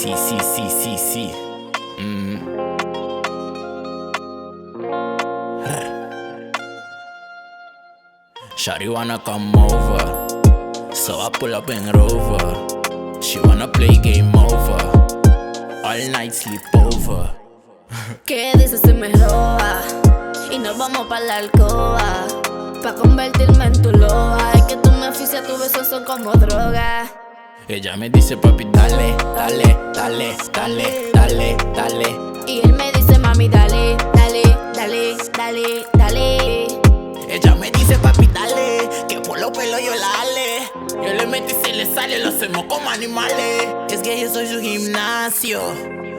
Si, si, si, si, si. Mm. Shawty wanna come over, so I pull up in Rover. She wanna play game over, all night sleep over. ¿Qué dices si me roba? Y nos vamos pa' la alcoba, pa' convertirme en tu loba. Es que tú me asfixias, tus besos son como droga. Ella me dice: "Papi, dale, dale, dale, dale, dale, dale". Y él me dice: "Mami, dale, dale, dale, dale, dale". Ella me dice: "Papi, dale, que por los pelos yo la hale. Yo le meto y se le sale, lo hacemos como animales". Es que yo soy su gimnasio,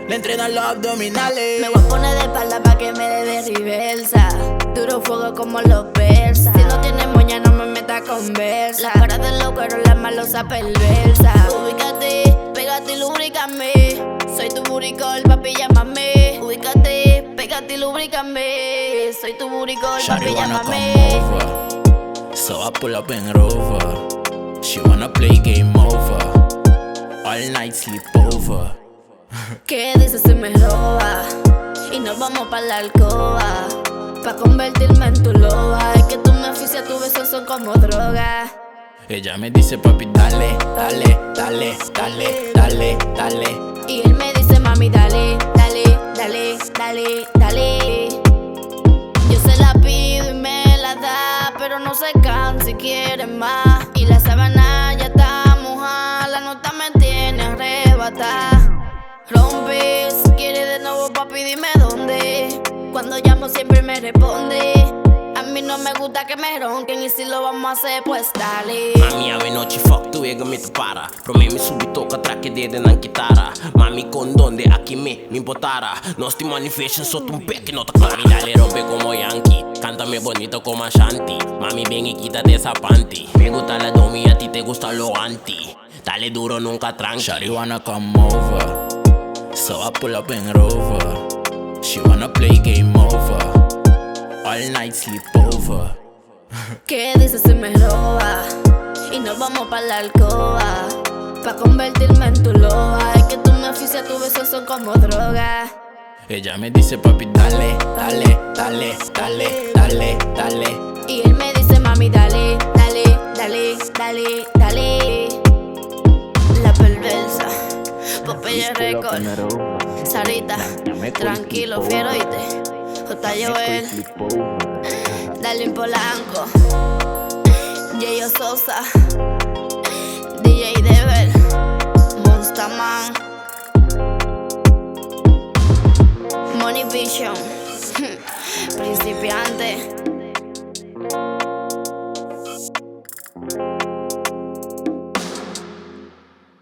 le entreno los abdominales. Me voy a poner de espalda pa' que me dé de reversa. Duro fuego como los persas. Si no tienes moña, no me meta conversa. La cara de los cueros, la malosa perversa. Ubícate, pégate y lubrícame. Soy tu booty call, papi, llámame. Ubícate, pégate y lubrícame. Soy tu booty call, Shawty papi, wanna come llámame. Over, so I pull up in Rover. She wanna play game over, all night sleep over. ¿Qué dices si me roba? Y nos vamos pa' la alcoba, pa' convertirme en tu loba. Es que tú me asfixias, tus besos son como droga. Ella me dice: "Papi, dale, dale, dale, dale, dale, dale". Y él me dice: "Mami, dale, dale, dale, dale, dale". Yo se la pido y me la da, pero no se cansa si quiere más. Y la sábana ya está mojada, la nota me tiene arrebatada. Rompe, si quieres de nuevo, papi, dime dónde. Cuando llamo siempre me responde. A mí no me gusta que me ronquen y si lo vamos a hacer, pues dale. Mami, awe nochi fuck tu ega mi para. Prome mi subi toca traque dede nan kitara. Mami, con donde aquí me me importara. Nos ti manifestation sot un pek no ta. Mami, dale, rompe como Yankee. Cántame bonito como Ashanti. Mami, ven y quítate esa panty. Me gusta la domi, a ti te gusta lo anti. Dale duro, nunca tranqui. Shawty wanna come over, so I pull up in Rover. She wanna play game over, all night sleep over. ¿Qué dices si me roba? Y nos vamos pa' la alcoba, pa' convertirme en tu loba. Es que tú me asfixias, tus besos son como droga. Ella me dice: "Papi, dale, dale, dale, dale, dale, dale". Y él me dice: "Mami, dale, dale, dale, dale, dale". La perversa, Popeye Record, Sarita, tranquilo, fiero, oíste. J. Joel, Darlene Polanco, Yeyo Sosa, DJ Devel, Monsterman, Money Vision, Principiante.